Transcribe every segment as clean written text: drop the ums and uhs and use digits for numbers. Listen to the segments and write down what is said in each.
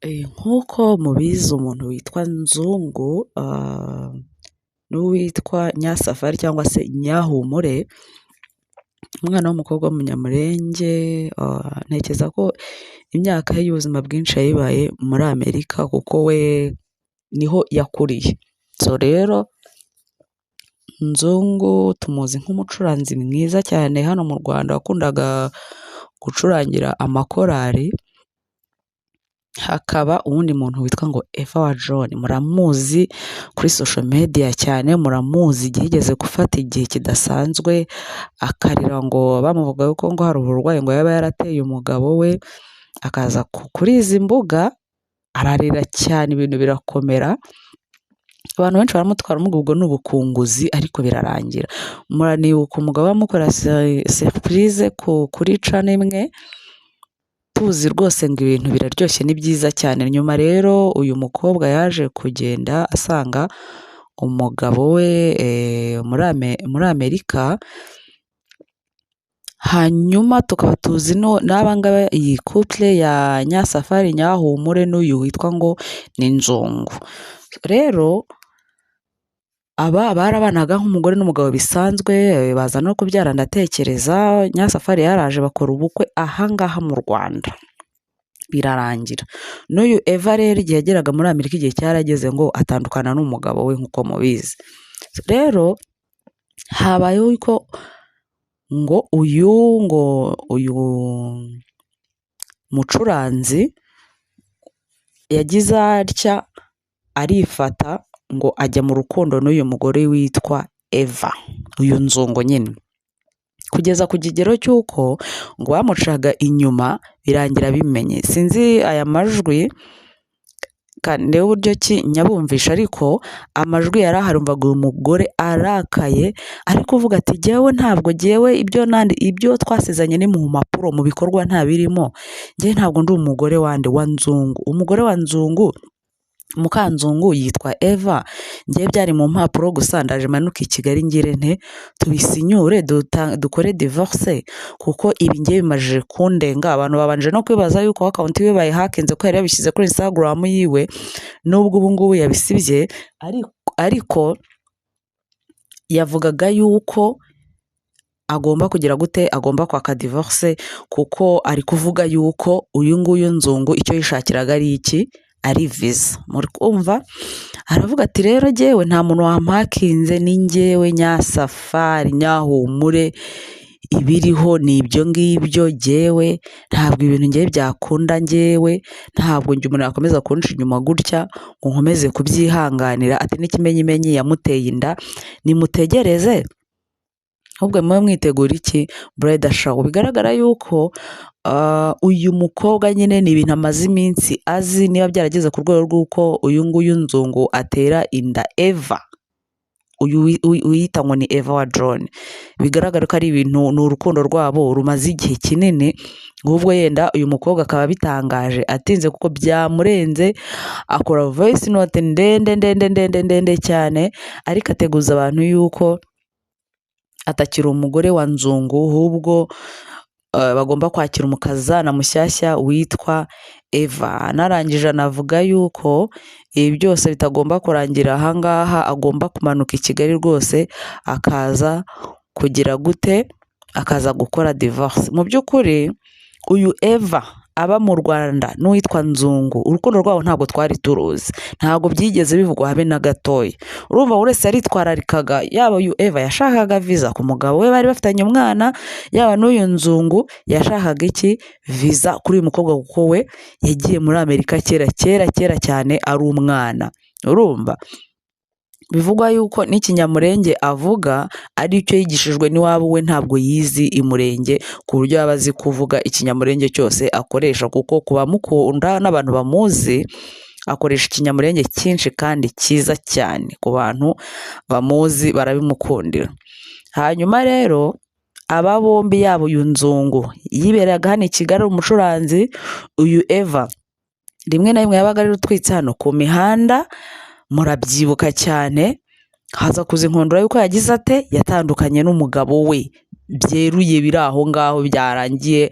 Nk'uko mubizi, umuntu witwa Nzungu n'uwitwa Nyasafari cyangwa se Nyahumure, umwana w'umukobwa w'Umunyamulenge, ntekereza ko imyaka ye y'ubuzima bwinshi yayibaye muri Amerika kuko we niho yakuriye. So rero Nzungu tumuzi nk'umucuranzi mwiza cyane hano mu Rwanda wakundaga gucurangira amakorari, hakaba uwundi muntu witwa ngo Eva wa John, muramuzi kuri social media cyane, muramuzi igihe yigeze gufata igihe kidasanzwe akarira ngo bamuvuga yuko ngo hari uburwayi ngo yaba yarateye umugabo we, akaza kuri izi mbuga ararira cyane ibintu birakomera, abantu benshi baramutwara ubwo ubwo ni ubukunguzi ariko birarangira. Muranibuka umugabo amukora surprise kuri channel imwe, tuzi rwose ngo ibintu biraryoshye ni byiza cyane. Nyuma rero uyu mukobwa yaje kugenda asanga umugabo we muri Amerika, hanyuma tukaba tuzi n'aba ngaba, iyi couple ya Nyasafari Nyahumure n'uyu witwa ngo ni Nzungu. Rero aba barabanaga nk'umugore n'umugabo bisanzwe, baza no kubyara. Ndatekereza Nyasafari yaraje bakora ubukwe aha ngaha mu Rwanda birarangira. N'uyu Eva rero igihe yageraga muri Amerika, igihe cyarageze ngo atandukana n'umugabo we nk'uko mubizi. Rero habayeho ko ngo uyu mucuranzi yagize atya arifata ngo ajya mu rukundo n'uyu mugore witwa Eva, uyu Nzungu nyine, kugeza ku kigero cy'uko ngo bamucaga inyuma birangira bimenye. Sinzi aya majwi ndebe uburyo ki nyabumvisha, ariko amajwi yari ahari, umvaga uyu mugore arakaye ari kuvuga ati: "Jyewe ntabwo, jyewe ibyo nandi, ibyo twasezanye ni mu mpapuro, mu bikorwa nta birimo. Njyewe ntabwo ndi umugore wande, wa Nzungu. Umugore wa Nzungu, Mukanzungu, yitwa Eva. Njyewe byari mu mpapuro gusa. Ndaje manuke i Kigali, ngire nte, tubisinyure, dukore divorce, kuko ibi ngiye bimajije kundenga." Abantu babanje no kwibaza yuko account yiwe bayihakinze, ko yari yabishyize kuri Instagram yiwe, nubwo ubu ngubu yabisibye, ariko yavugaga yuko agomba kugira gute, agomba kwaka divorce, kuko ari kuvuga yuko uyu nguyu Nzungu icyo yishakiraga ari iki? Ari visa. Muri kumva aravuga ati: "Rero jyewe nta muntu wampakinze, ni njyewe Nyasafari Nyahumure, ibiriho ni ibyo ngibyo. Jyewe ntabwo ibintu ngewe byakunda, njyewe ntabwo njye umuntu yakomeza kunca inyuma gutya ngo nkomeze kubyihanganira." Ati n'ikimenyimenyi yamuteye inda, nimutegereze ahubwo mube mwitegura iki, bridal shower. Bigaragara yuko uyu mukobwa nyine ni ibintu amaze iminsi azi, niba byarageze ku rwego rw'uko uyu nguyu Nzungu atera inda Eva, uyu wiyita ngo ni Eva wa John, bigaragara ko ari ibintu, ni urukundo rwabo rumaze igihe kinini. Ahubwo yenda uyu mukobwa akaba abitangaje atinze kuko byamurenze, akora voice note ndende ndende ndende ndende cyane, ariko ateguza abantu yuko atakiri umugore wa Nzungu, ahubwo bagomba kwakira umukazana mushyashya witwa Eva. Anarangije anavuga yuko ibi byose bitagomba kurangira ahangaha, agomba kumanuka i Kigali rwose akaza kugira gute, akaza gukora divorce. Mu by'ukuri uyu Eva aba mu Rwanda n'uwitwa Nzungu, urukundo rwabo ntabwo twari turuzi, ntabwo byigeze bivugwa habe na gatoya. Urumva buri wese yaritwararikaga, yaba uyu Eva yashakaga visa ku mugabo we bari bafitanye umwana, yaba n'uyu Nzungu yashakaga iki, visa kuri uyu mukobwa, kuko we yagiye muri Amerika kera kera kera cyane ari umwana. Urumva bivugwa yuko n'Ikinyamurenge avuga ari cyo yigishijwe n'iwabo we, ntabwo yizi Imurenge ku buryo yaba azi kuvuga Ikinyamurenge cyose akoresha, kuko ku bamukunda n'abantu bamuzi akoresha Ikinyamurenge cyinshi kandi cyiza cyane, ku bantu bamuzi barabimukundira. Hanyuma rero aba bombi, yaba uyu Nzungu yiberaga hano i Kigali ari umucuranzi, uyu Eva rimwe na rimwe yabaga ari utwitse hano ku mihanda, murabyibuka cyane, haza kuza inkundura y'uko yagize ate, yatandukanye n'umugabo we. byeruye biri aho ngaho byarangiye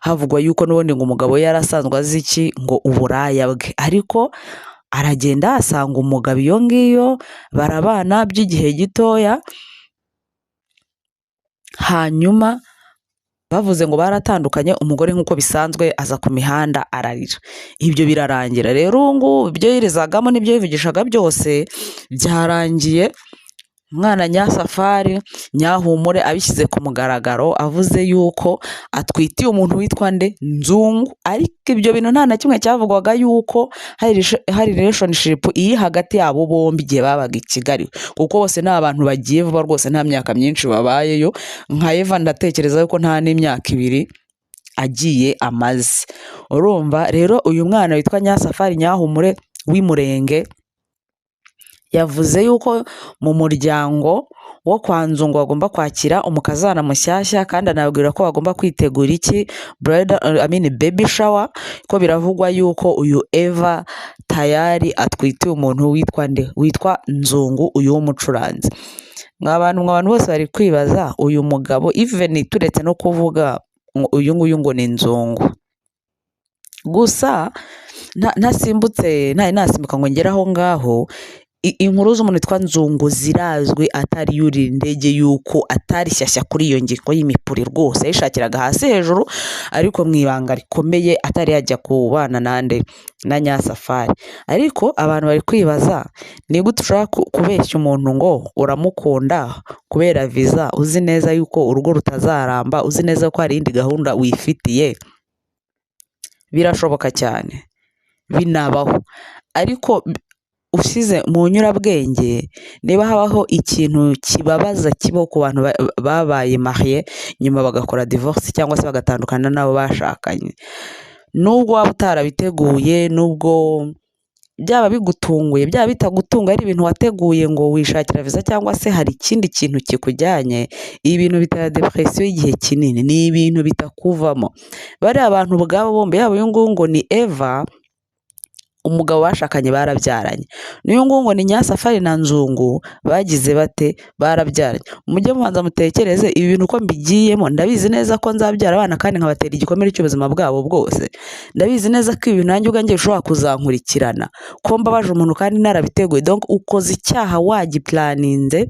havugwa yuko n'ubundi ngo umugabo we yari asanzwe azi iki ngo uburaya bwe, ariko aragenda asanga umugabo iyo ngiyo barabana by'igihe gitoya, hanyuma bavuze ngo baratandukanye, umugore nk'uko bisanzwe aza ku mihanda ararira, ibyo birarangira. Rero ubu ngubu ibyo yirizagamo n'ibyo yivugishaga byose byarangiye umwana Nyasafari Nyahumure abishyize ku mugaragaro, avuze yuko atwitiye umuntu witwa nde Nzungu, ariko ibyo bintu nta na kimwe cyavugwaga yuko hari relationship iri hagati yabo bombi igihe babaga i Kigali, kuko bose ni abantu bagiye vuba rwose, nta myaka myinshi babayeyo. Nka Eva ndatekereza yuko nta n'imyaka 2 agiye amaze. Urumva rero uyu mwana witwa Nyasafari Nyahumure w'Imurenge yavuze yuko mu muryango wo kwa Nzungu bagomba kwakira umukazana mushyashya, kandi anababwira ko bagomba kwitegura iki bridal, I mean baby shower, ko biravugwa yuko uyu Eva tayari atwitiye umuntu witwa nde, witwa Nzungu, uyu w'umucuranzi. Mwa bantu bose bari kwibaza uyu mugabo, even turetse no kuvuga ngo uyu nguyu ngo ni Nzungu gusa, ntasimbutse ntari nasimbuka ngo ngere aho ngaho. Inkuru z'umuntu witwa Nzungu zirazwi, atari yurira indege yuko atari shyashya kuri iyo ngingo y'imipuri rwose, yayishakiraga hasi hejuru ariko mu ibanga rikomeye, atari yajya kubana nande na Nyasafari. Ariko abantu bari kwibaza ni gute ushobora kubeshya umuntu ngo uramukunda kubera visa, uzi neza yuko urugo rutazaramba, uzi neza ko hari iyindi gahunda wifitiye. Birashoboka cyane, binabaho, ariko ushyize mu nyurabwenge, niba habaho ikintu kibabaza kibaho ku bantu babaye marié nyuma bagakora divorce cyangwa se bagatandukana n'abo bashakanye, nubwo waba utarabiteguye, nubwo byaba bigutunguye, byaba bitagutunguye, ari ibintu wateguye ngo wishakira visa cyangwa se hari ikindi kintu kikujyanye, ibintu bitera depression y'igihe kinini, ni ibintu bitakuvamo. Bariya abantu ubwabo bombi, yaba uyu nguyu ngo ni Eva, umugabo bashakanye barabyaranye, n'uyu nguyu ngo ni Nyasafari na Nzungu bagize bate, barabyaranye. Mujye mubanza mutekereze ibi bintu uko mbigiyemo, ndabizi neza ko nzabyara abana kandi nkabatera igikomere cy'ubuzima bwabo bwose, ndabizi neza ko ibi bintu nanjye ubwanjye bishobora kuzankurikirana, ko mbabaje umuntu kandi narabiteguye. Donc ukoze icyaha wagiplaninze,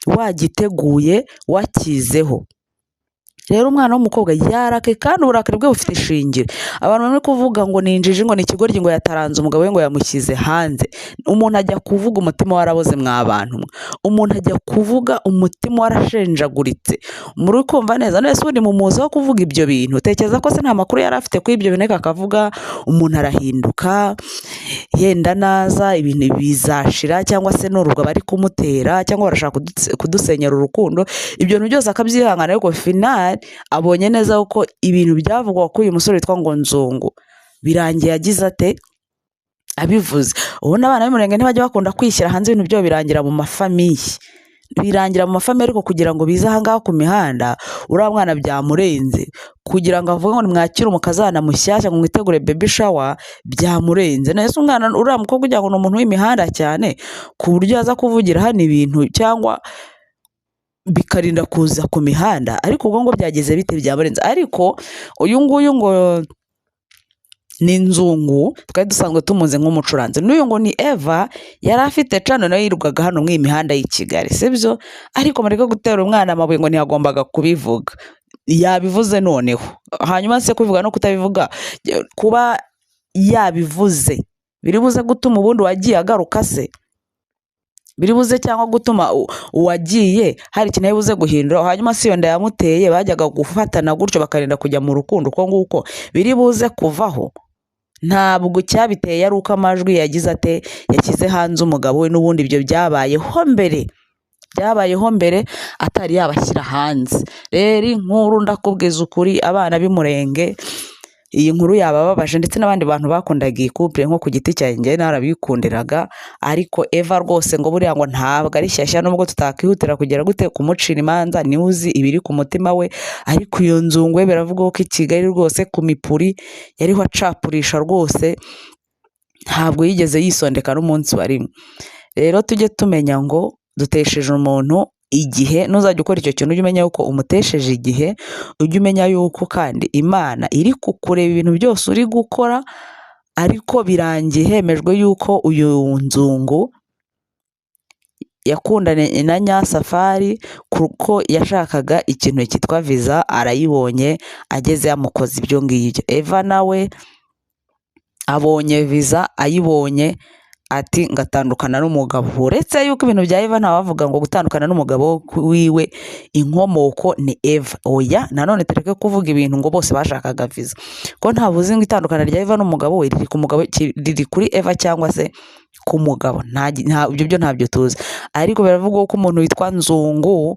wagiteguye, wakizeho. Rero umwana w'umukobwa yarakaye, kandi uburakari bwe bufite ishingiro. Abantu bari kuvuga ngo ni injiji, ngo ni ikigoryi, ngo yataranze umugabo we, ngo yamushyize hanze. Umuntu ajya kuvuga umutima waraboze, mwa bantu mwe, umuntu ajya kuvuga umutima warashenjaguritse. Muri kumva neza? None se ubundi mumuzi wo kuvuga ibyo bintu? Tekereza ko se nta makuru yari afite kuri ibyo bintu, ariko akavuga umuntu arahinduka, yenda naza ibintu bizashira, cyangwa se n'urubwa bari kumutera, cyangwa barashaka kudusenyera urukundo, ibyo bintu byose akabyihangana. Ariko final abonye neza ko ibintu byavugwa kuri uyu musore witwa ngo Nzungu birangiye agize ate, abivuze. Ubundi abana b'Imurenge ntibajya bakunda kwishyira hanze, ibintu byabo birangira mu mafamiye, birangira mu mafamiye, ariko kugira ngo bize aha ngaha ku mihanda, uriya mwana byamurenze kugira ngo avuge ngo nimwakire umukazana mushyashya ngo mwitegure baby shower, byamurenze. Nese umwana uriya mukobwa ugira ngo ni umuntu w'imihanda cyane ku buryo aza kuvugira hano ibintu cyangwa bikarinda kuza ku mihanda? Ariko ubwo ngo byageze bite, byamurenze. Ariko uyu nguyu ngo ni Nzungu twari dusanzwe tumuzi nk'umucuranzi, n'uyu ngo ni Eva yari afite channel, nayo yirirwaga hano muri iyi mihanda y'i Kigali, sibyo? Ariko mureke gutera umwana amabuye ngo ntiyagombaga kubivuga, yabivuze noneho. Hanyuma se kubivuga no kutabivuga, kuba yabivuze biri buze gutuma ubundi uwagiye agaruka se? Biri buze cyangwa gutuma uwagiye hari ikintu ari buze guhindura? Hanyuma si iyo nda yamuteye, bajyaga gufatana gutyo bakarinda kujya mu rukundo uko nguko, biri buze kuvaho? Ntabwo cyabiteye ari uko amajwi yagize ate, yashyize hanze umugabo we, n'ubundi ibyo byabayeho mbere, byabayeho mbere atari yabashyira hanze. Rero inkuru ndakubwiza ukuri, abana b'Imurenge iyi nkuru yabababaje, ndetse n'abandi bantu bakundaga iyi couple, nko ku giti cyanjye njye narabikundiraga. Ariko Eva rwose ngo buriya ngo ntabwo ari shyashya, nubwo tutakihutira kugera gute kumucira imanza, niwe uzi ibiri ku mutima we. Ariko iyo Nzungu we biravugwa ko i Kigali rwose ku mipuri yariho acapurisha rwose, ntabwo yigeze yisondeka n'umunsi wa rimwe. Rero tujye tumenya ngo dutesheje umuntu Igihe nuzajya ukora icyo kintu, ujye umenya yuko umutesheje igihe, ujye umenya yuko kandi Imana iri kukureba ibintu byose uri gukora. Ariko birangiye hemejwe yuko uyu Nzungu yakundanye na Nyasafari kuko yashakaga ikintu cyitwa viza, arayibonye, ageze yamukoze ibyo ngibyo. Eva nawe abonye viza, ayibonye ati ngatandukana n'umugabo. Uretse yuko ibintu bya Eva ntawavuga ngo gutandukana n'umugabo wiwe inkomoko ni Eva, oya. Nanone tureke kuvuga ibintu ngo bose bashakaga viza, ko ntabuzi uzi ngo itandukana rya Eva n'umugabo we riri ku mugabo, riri kuri Eva cyangwa se ku mugabo. Ibyo byo ntabyo tuzi, ariko biravugwa ko umuntu witwa Nzungu